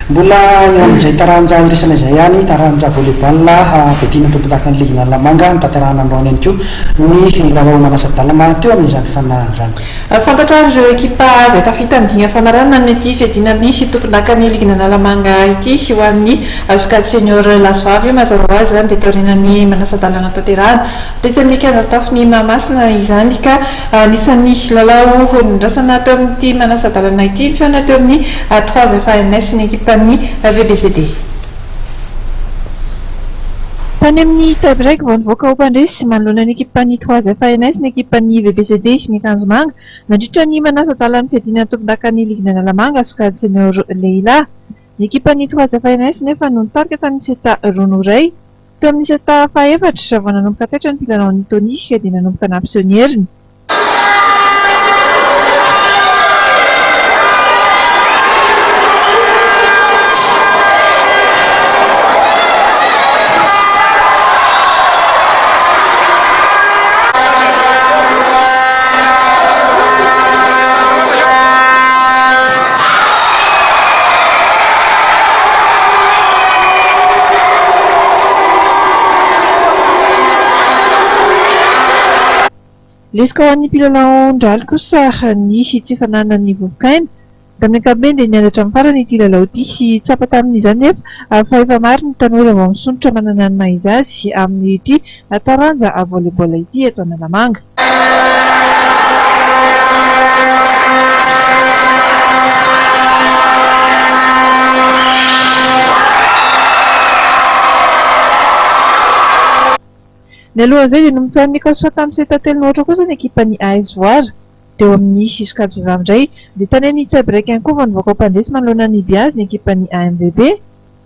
Mbola eo amin'izay taranja iraisana izay ihany, taranja volley-ball fiadiana tompondakan'ny ligin'Analamanga, notanterahina androany ihany koa ny lalao manasa-dalana teo amin'izany faninanana izany. Fantatra ary ireo ekipa izay tafita ny dingana famaranana amin'ity fiadiana ny tompondakan'ny ligin'Analamanga ity ho an'ny sokajy senior lahy sy vavy. Mazava ho azy izany dia taorian'ny manasa-dalana tanterahina tetsy amin'ny kianja tafon'i Mahamasina izany ka Anisan'ny lalao nondrasana teo amin'ity manasa-dalana ity ny fihaonana teo amin'ny Trois FANS sy ny ekipan'ny VBCD. Tany amin'ny tie break vao nivoaka ho mpandresy manoloana ny ekipan'ny Trois FANS ny ekipan'ny VBCD miakanjo manga nandritra ny manasa-dalan'ny fiadiana ny tompondakan'ny ligin'Analamanga sokajy senior lehilahy. Ny ekipan'ny Trois FANS nefa no nitarika tamin'ny seta roa noho iray. Teo amin'ny seta fahaefatra, vao nanomboka taitra ny mpilalaon'ny Tonic dia nanomboka nampiseho ny heriny. Lesoka ho an'ny mpilalaon-dRaly kosa ny tsy fananany vovokaina. Tamin'ny ankapobeny dia niandry hatramin'ny farany ity lalao ity. Tsapa tamin'izany nefa fa efa maro ny tanora vao misondrotra manana ny maha izy azy amin'ity taranja volley-ball ity eto Analamanga. Nialohan'izay dia nomotsarin'ny Ecosse tamin'ny seta telo no aotra kosa ny ekipan'ny AS Voara. Teo amin'ny sokajy vehivavy indray dia tany amin'ny tie break ihany koa vao nivoaka ho mpandresy manoloana ny Biazy ny ekipan'ny AMVB.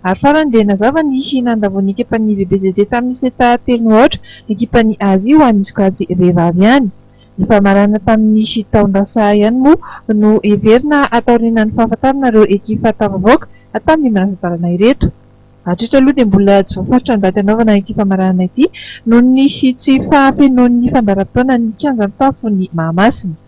Ary farany dia nazava ny nandavoan'ny ekipan'ny VBZD tamin'ny seta telo no aotra ny ekipan'ny Asie ho an'ny sokajy vehivavy ihany. Ny famaranana tamin'ny taon-dasa ihany moa no heverina hataorianan'ny fahafantarana ireo ekipa tafavoaka tamin'ny manasa-dalana ireto. Hatreto aloha dia mbola tsy voafaritra ny daty hanaovana ity famaranana ity noho ny tsy fahafenoan'ny fandaharam-potoanan'ny kianjan'ny tafon'i Mahamasina.